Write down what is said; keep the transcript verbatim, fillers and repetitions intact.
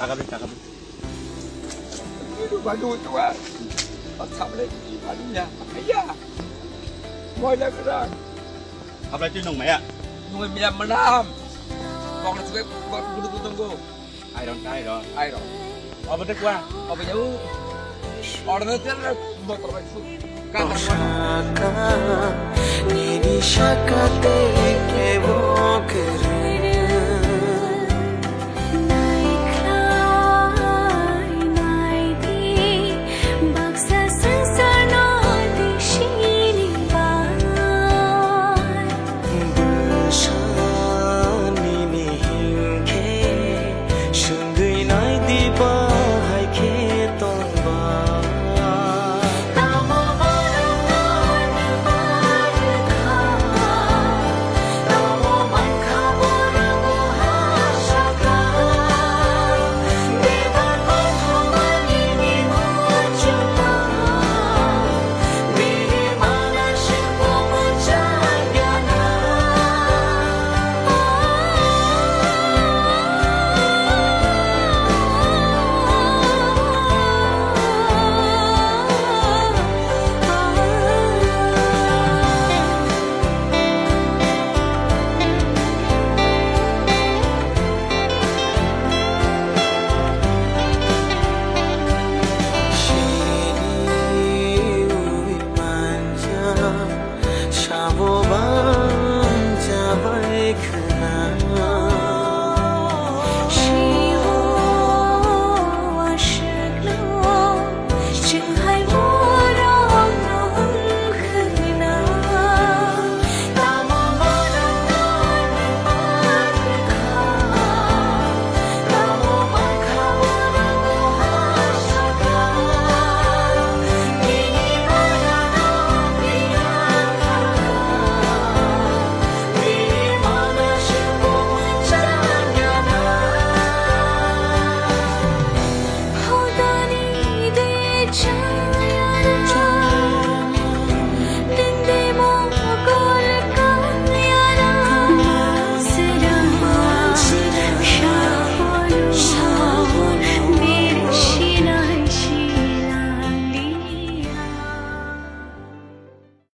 Tagabri, tagabri. Ini baru tua. Sampai ini baru ya. Iya. Mau dah kerang. Apa itu nung maya? Nung maya menam. Kok nak suka kok kudu kudu tunggu. Iron, iron. Iron. Apa tu kuah? Apa jauh? Order tu motor baik. Kata kuah. Nini shakate ke bokere.